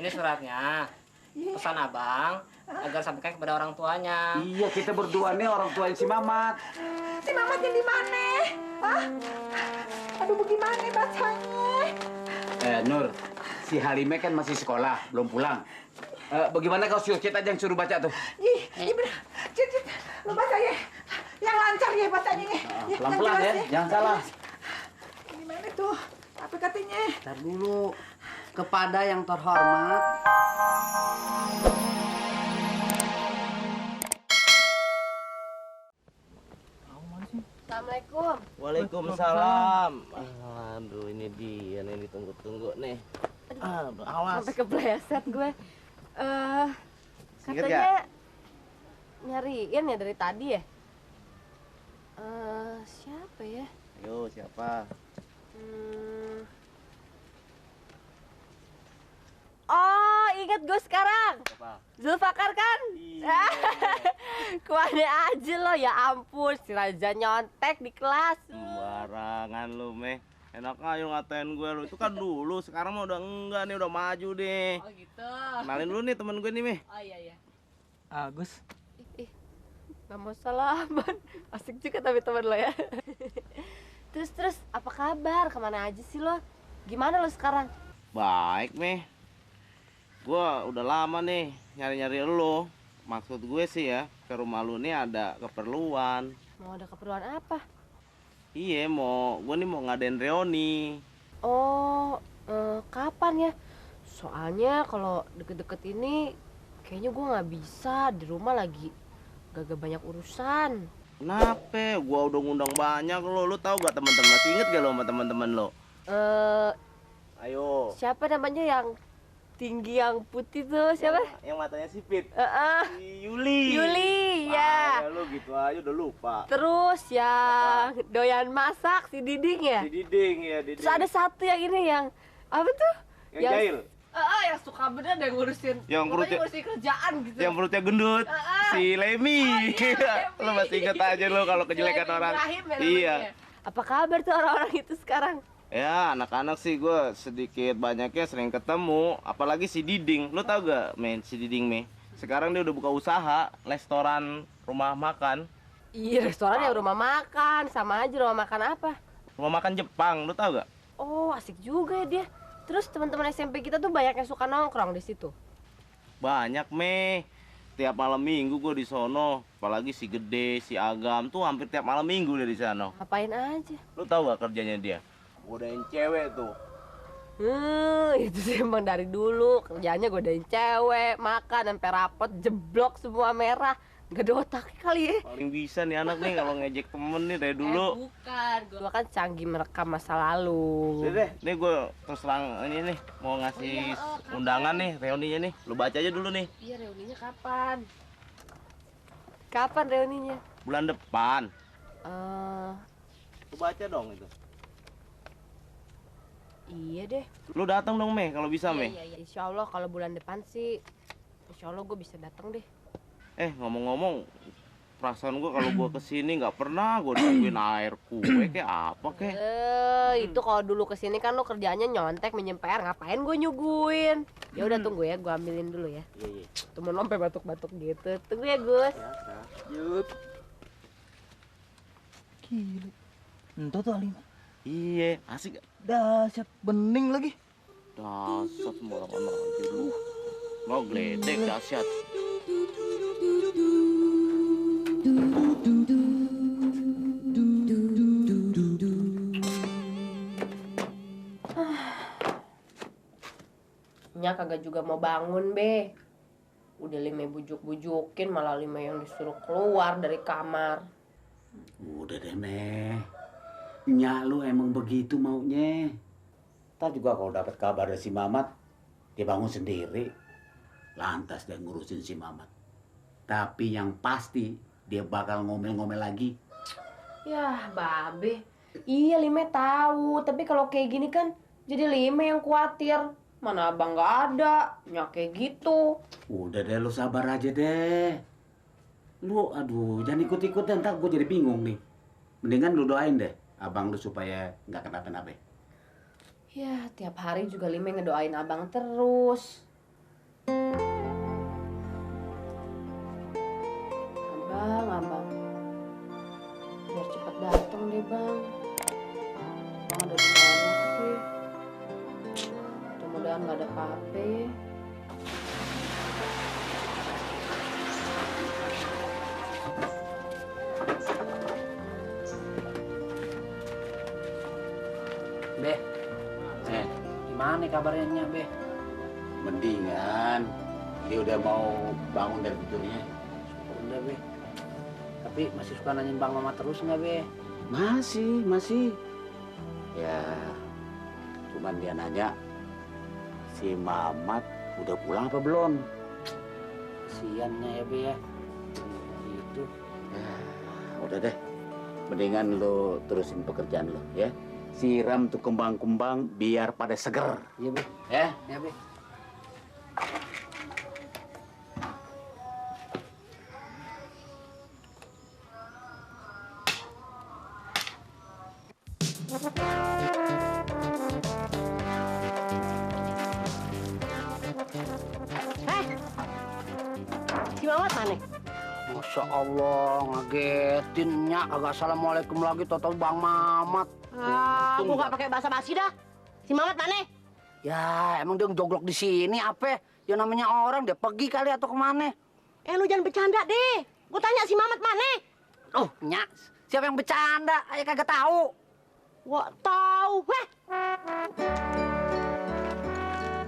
Ini suratnya. Pesan abang agar sampaikan kepada orang tuanya. Iya, kita berdua nih orang tuanya si Mamat. Si Mamat yang di mana? Hah? Aduh, bagaimana bacanya? Nur, si Halime kan masih sekolah, belum pulang. Bagaimana kau suruh kita aja yang suruh baca tuh? Iya bener. Cit, lo baca ya. Yang lancar ya bacanya ya. Pelan-pelan ya, jangan salah. Gimana tuh? Apa katanya? Ntar dulu. Kepada yang terhormat. Assalamualaikum. Waalaikumsalam. Aduh, ini dia nih ditunggu-tunggu nih. Aduh, awas. Sampai kepleset gue. Ingat Katanya nyariin ya dari tadi ya? Siapa ya? Ayo, siapa? Oh, ingat gue sekarang. Siapa? Zulfakar kan? Iya. Kemana aja lo, ya ampun, si Raja nyontek di kelas. Sembarangan lu, Meh. Enak aja ngatain gue lu. Itu kan dulu, sekarang mah udah enggak nih, udah maju deh. Oh gitu. Kenalin dulu nih temen gue nih, Meh. Oh iya. Agus. Gak mau salaman. Asik juga tapi teman lo ya. Terus, apa kabar? Kemana aja sih lo? Gimana lo sekarang? Baik, Meh. Gue udah lama nih nyari-nyari lu. Maksud gue sih ya, ke rumah lu nih ada keperluan. Mau ada keperluan apa? Iya, gue nih mau ngadain reuni. Oh, kapan ya? Soalnya kalau deket-deket ini kayaknya gue nggak bisa, di rumah lagi gak banyak urusan. Kenapa? Gua udah ngundang banyak lo. Lu tahu gak teman-teman? Masih inget gak lo sama teman-teman lo? Ayo. Siapa namanya yang tinggi yang putih tuh? Siapa? Yang matanya sipit. Si Yuli, ya. ya. Lu gitu aja udah lupa. Terus yang doyan masak si Diding ya? Si Diding ya, Diding. Terus ada satu yang ini yang apa tuh? Yang jahil. Yang suka bener deh ngurusin. Yang pokoknya ngurusin kerjaan gitu. Yang perutnya gendut. Si Lemi. Lu masih inget aja lo kalau kejelekan Lemi orang. Ibrahim ya Iya. namanya. Apa kabar tuh orang-orang itu sekarang? Ya, anak-anak sih gue sedikit banyaknya sering ketemu. Apalagi si Diding. Lu tau gak, men, si Diding, me? Sekarang dia udah buka usaha, restoran, rumah makan. Iya, restoran ya rumah makan. Sama aja rumah makan apa? Rumah makan Jepang, lu tau gak? Oh, asik juga ya dia. Terus teman-teman SMP kita tuh banyak yang suka nongkrong di situ. Banyak, me. Tiap malam minggu gue di sono. Apalagi si Gede, si Agam tuh hampir tiap malam minggu dia di sana. Ngapain aja? Lu tau gak kerjanya dia? Godain cewek tuh. Itu sih emang dari dulu kerjanya godain cewek, makan sampai rapot, jeblok semua merah. Gak ada otaknya kali ya. Paling bisa nih anak nih kalau ngejek temen nih dari dulu. Bukan, gua kan canggih merekam masa lalu. Udah deh, nih gue terus terang ini nih mau ngasih undangan nih reuninya nih. Lu baca aja dulu nih. Iya, reuninya kapan? Kapan reuninya? Bulan depan. Lu baca dong itu. Iya deh. Lu datang dong, Meh, kalau bisa, Meh. Iya. Insya Allah kalau bulan depan sih, insya Allah gue bisa datang deh. Ngomong-ngomong, perasaan gue kalau gue kesini nggak pernah gue nungguin air kue kayak apa kek. Itu kalau dulu kesini kan lo kerjanya nyontek minjem PR, ngapain gue nyuguin? Ya udah tunggu ya, gue ambilin dulu ya. Iya. Temen lo sampai batuk-batuk gitu. Tunggu ya, Gus. Yuk. Gila. Entah tuh Alima. Iya, asik gak? Dahsyat, bening lagi. Dasar semua anak aja lu. Mau geledek dahsyat. Nya kagak juga mau bangun, Be. Udah Lime bujuk-bujukin, malah Lime yang disuruh keluar dari kamar. Udah deh, Meh. Nyak lu emang begitu maunya. Ntar juga kalau dapat kabar dari si Mamat, dia bangun sendiri. Lantas dia ngurusin si Mamat. Tapi yang pasti dia bakal ngomel-ngomel lagi. Yah, Babe. Iya, Lime tahu. Tapi kalau kayak gini kan jadi Lime yang khawatir. Mana abang nggak ada, Nya kayak gitu. Udah deh, lu sabar aja deh. Lu, aduh, jangan ikut-ikut deh, ntar gue jadi bingung nih. Mendingan lu doain deh abang lu supaya nggak kenapa-napa. Ya, tiap hari juga Lime ngedoain abang terus. Abang. Biar cepet datang deh, Bang. Bang ada di mana sih? Mudah-mudahan nggak ada apa-apa ya. Be, gimana kabarnya Be? Mendingan, dia udah mau bangun dari tidurnya. Udah, Be. Tapi masih suka nanyain Bang Mama terus nggak, Be? Masih. Ya, cuman dia nanya, si Mamat udah pulang apa belum? Kasiannya ya, Be ya. Gitu. Ya, udah deh. Mendingan lo terusin pekerjaan lo, ya. Siram tuh kembang-kembang biar pada seger. Iya, Be. Ya? Ya, Be. Si Mamat mana? Masya Allah, ngagetin Nyak. Kagak assalamualaikum lagi, tau-tau Bang Mamat. Aku nggak pakai bahasa basi dah. Si Mamat mana? Ya, emang dia joglok di sini apa? Ya namanya orang, dia pergi kali atau kemana? Lu jangan bercanda deh. Gue tanya si Mamat mana? Oh, Nyak, siapa yang bercanda? Ayah kagak tahu. Gua tahu. Heh.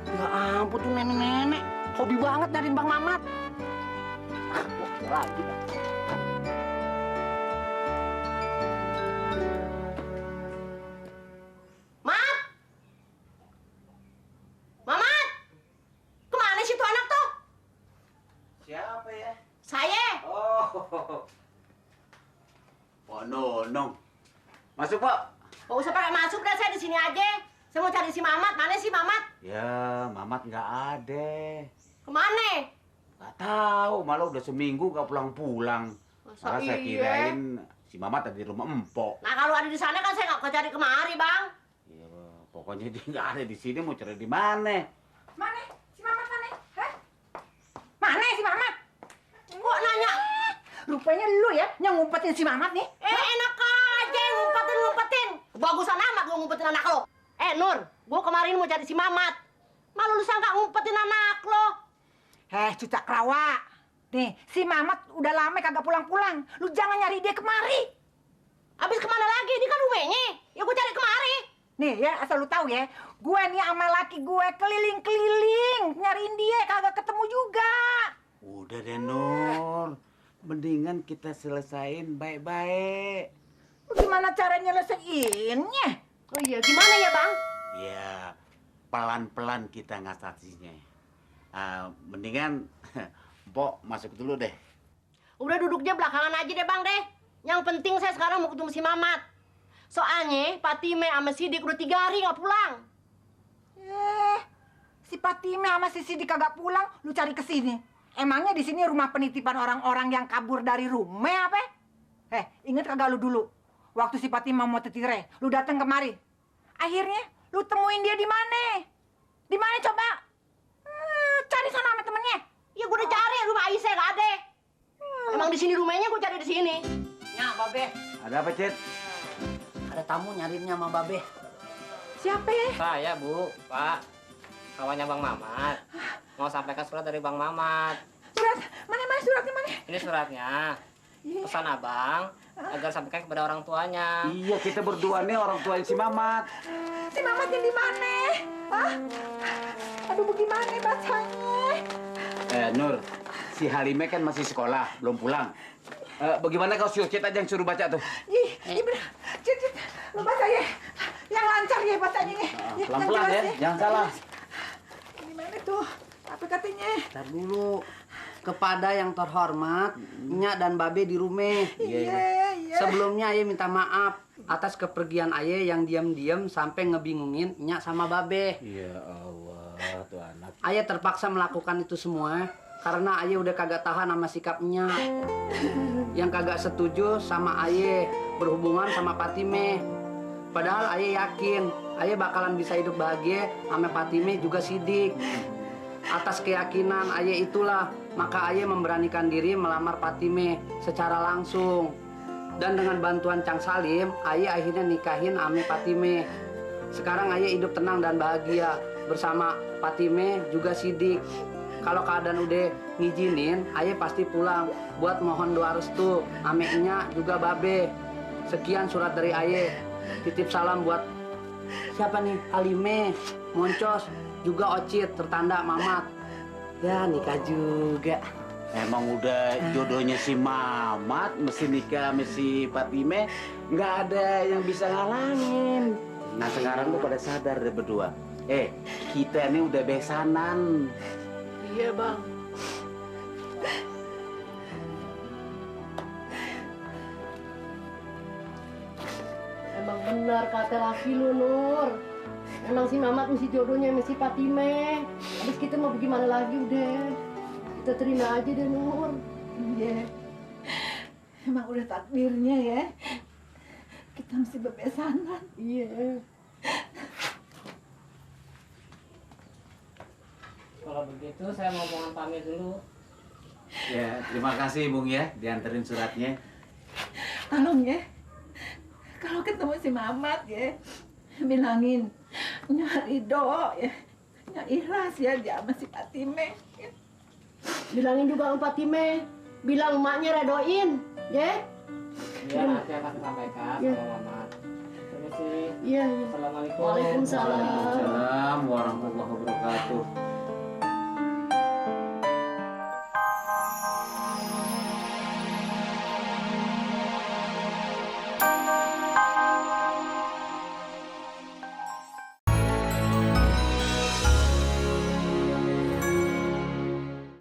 Ya ampun tuh nenek-nenek. Hobi banget nyariin Bang Mamat. Wah, lagi dah. Mat! Mamat! Kemana sih tuh anak tuh? Siapa ya? Saya. Oh, Pak Nonong. Masuk, Pak. Gak usah pakai masuk dah, saya di sini aja. Saya mau cari si Mamat. Mana sih Mamat? Ya, Mamat nggak ada. Kemana? Nggak tahu, malah udah seminggu nggak pulang-pulang. Masa Malah saya iya? kirain si Mamat ada di rumah empok. Nah kalau ada di sana kan saya nggak cari kemari, Bang. Ya, pokoknya dia nggak ada di sini, mau cari di mana? Mana? Si Mamat mana? Hah? Mana si Mamat? Kok nanya? Rupanya lu ya yang ngumpetin si Mamat nih. Enak aja ngumpetin. Bagusan amat gua ngumpetin anak lo. Nur, gua kemarin mau cari si Mamat. Malu lu sangka ngumpetin anak lo. Cucak rawa. Nih, si Mamat udah lama kagak pulang-pulang. Lu jangan nyari dia kemari. Habis kemana lagi? Ini kan rumahnya. Ya gua cari kemari. Nih ya, asal lu tahu ya. Gue nih sama laki gue keliling-keliling nyariin dia kagak ketemu juga. Udah deh, Nur. Mendingan kita selesain baik-baik. Lu gimana cara nyelesainnya? Oh iya, gimana ya, Bang? Ya, pelan-pelan kita ngatasinya. Mendingan Mpok masuk dulu deh. Udah duduknya belakangan aja deh, Bang deh. Yang penting saya sekarang mau ketemu si Mamat. Soalnya Fatime sama Sidik udah 3 hari nggak pulang. Si Fatime sama si Sidik kagak pulang, lu cari ke sini. Emangnya di sini rumah penitipan orang-orang yang kabur dari rumah apa? Inget kagak lu dulu? Waktu si Fatime mau tetire, lu datang kemari. Akhirnya lu temuin dia di mana? Di mana coba? Cari sana sama temennya. Ya gue udah cari rumah Aisyah nggak ada. Emang di sini rumahnya gue cari di sini. Nyak, Babe. Ada apa, Cet? Ada tamu nyariinnya sama Babe. Siapa ya? Saya, Bu, Pak. Kawannya Bang Mamat. Mau sampaikan surat dari Bang Mamat. Surat? Mana suratnya mana? Ini suratnya. Pesan Abang agar sampaikan kepada orang tuanya. Iya, kita berdua nih orang tuanya si Mamat. Si Mamat yang di mana? Aduh, bagaimana bacanya? Nur, si Halime kan masih sekolah, belum pulang. Bagaimana kau suruh Cet aja yang suruh baca tuh? Bener. Cet, lu baca ya. Yang lancar ya bacanya nih. Pelan-pelan ya, jangan salah. Gimana tuh? Apa katanya? Ntar dulu. Kepada yang terhormat, Nyak dan Babe di rumah. Iya. Sebelumnya Ayah minta maaf atas kepergian Ayah yang diam-diam sampai ngebingungin Nyak sama Babe. Ya Allah, tuh anak. Ayah terpaksa melakukan itu semua karena Ayah udah kagak tahan sama sikapnya. Yang kagak setuju sama Ayah berhubungan sama Fatime. Padahal Ayah yakin Ayah bakalan bisa hidup bahagia sama Fatime juga Sidik. Atas keyakinan Aye itulah, maka Aye memberanikan diri melamar Patime secara langsung. Dan dengan bantuan Cang Salim, Aye akhirnya nikahin ame Patime. Sekarang Aye hidup tenang dan bahagia bersama Patime juga Sidik. Kalau keadaan udah ngizinin, Aye pasti pulang buat mohon doa restu. Ameknya juga Babe. Sekian surat dari Aye. Titip salam buat siapa nih? Halime, Moncos, juga Ocit, tertanda Mamat. Ya nikah juga. Emang udah jodohnya si Mamat, mesti nikah sama si Patime, nggak ada yang bisa ngalangin. Nah sekarang lu pada sadar deh berdua. Kita ini udah besanan. Iya bang. Emang benar kata laki lu Nur. Emang si Mamat mesti jodohnya sama si Patime. Habis kita mau bagaimana lagi udah. Kita terima aja deh Nur. Iya. Emang udah takdirnya ya. Kita mesti bebesanan. Iya. Kalau begitu saya mau mohon pamit dulu. Ya terima kasih Bung ya, dianterin suratnya. Tolong ya. Kalau ketemu si Mamat ya, bilangin nyari do ya. Nya ikhlas ya dia sama si Patime. Ya. Bilangin juga sama Patime. Bilang emaknya redoin, ya? Iya, nanti akan sampaikan Iya. sama Mamat. Permisi. Iya, iya. Assalamualaikum. Waalaikumsalam. Waalaikumsalam warahmatullahi wabarakatuh.